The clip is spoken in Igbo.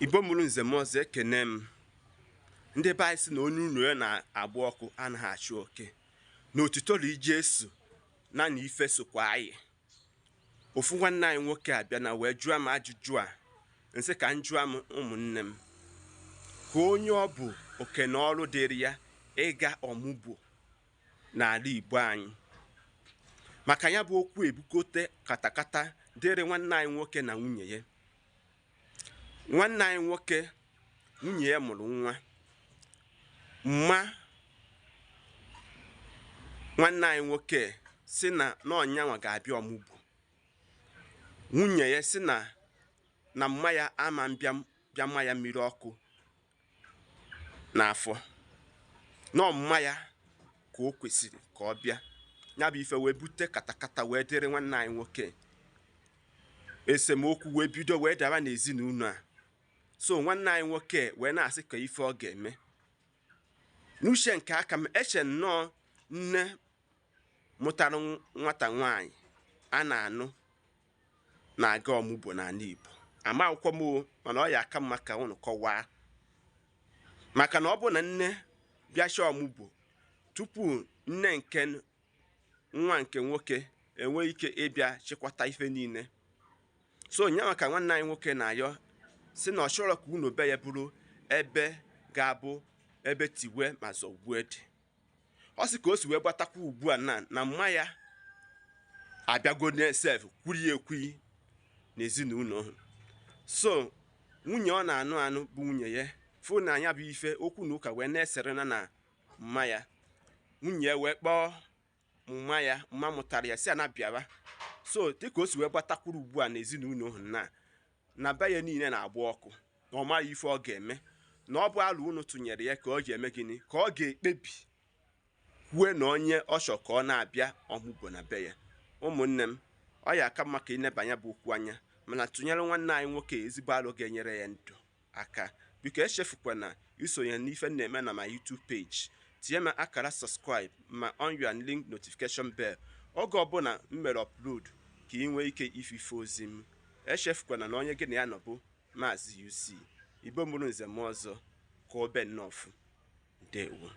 Igbo mụrụ nze m ọzọ, ekene m. Ndị be anyị sị na onye ụlọ ya na-agba ọkụ anaghị achụ oke. Na otito ri Jesu na na ife sokwa anyị. Ofu nwanne anyị nwoke abịa na wee jụọ m ajụjụ a, nsị ka m jụọ m ụmụnne m, ka onye ọ bụ oke na ọrụ dịrị ya ịga ọmụgwọ n'ala Igbo anyị, maka ya bụ okwu ebukote katakata dịrị nwanne anyị nwoke na nwunye ya. Nwanne anyị nwoke, nwunye ya mụrụ nwa. Mma nwanne anyị nwoke si na n'ọnyanwa ga-abịa ọmụgwọ. Nwunye ya si na mma ya ama mbịa bịa mma ya mmiri ọkụ n'afọ, nọọ mma ya ka o kwesịrị ka ọ bịa. Ya bụ ife wee bute katakata wee dịrị nwanne anyị nwoke. Esemokwu wee bido wee daba n'ezinụlọ a. So nwanne anyị nwoke wee na-asị ka ife ọ ga-eme. N'uche nke aka m, eche nnọọ nne mụtara nwata nwaanyị a na-anụ na-aga ọmụgwọ n'ala Igbo. Ama akwụkwọ m o, mana ọ ya aka mma ka unu kọwaa, maka na ọ bụ na nne bịacha ọmụgwọ tupu nne nke nwa nke nwoke enwee ike ịbịa chịkwata ife niile. So nya maka nwanne anyị nwoke na-ayọ si na ọ chọrọ ka unu be ya bụrụ ebe ga-abụ ebe tiwe ma zọgbue dị. Ọ sị ka o si wee gbatakwa ugbu a na mma ya abịago sef kwuri ekwi n'ezinụlọ ahụ. So nwunye ọ na-anụ anụ bụ nwunye ya fụ na ya bụ ife okwu na ụka wee na-esere na mma ya. Nwunye ya wee kpọọ mma ya, mma mụtara ya, si ya na bịawa. So dịka o si wee gbatakwuru ugbu a n'ezinụlọ ahụ na be ya niile na-agba ọkụ, na ọ maghị ife ọ ga-eme, na ọ bụ alụ unu tụnyere ya ka ọ ji eme gịnị, ka ọ ga-ekpebi kwue na onye ọ chọ ka ọ na-abịa ọmụgwọ na be ya. Ụmụnne m, ọ ya aka mma ka ịnebanye bụ okwu anya, mana tụnyere nwanne anyị nwoke ezigbo alụ ga-enyere ya ndụ aka. Biko echefukwana isonye n'ife m na-eme na ma YouTube page, tinye m akara subscribe ma on your link notification bell oge ọbụla m mere upload ka ị nwee ike ife ozi m. Echefukwana na onye gị na ya nọ bụ Maazị UC. Igbo mụrụ nze m ọzọ, ka o be nnọọ. Ndewo.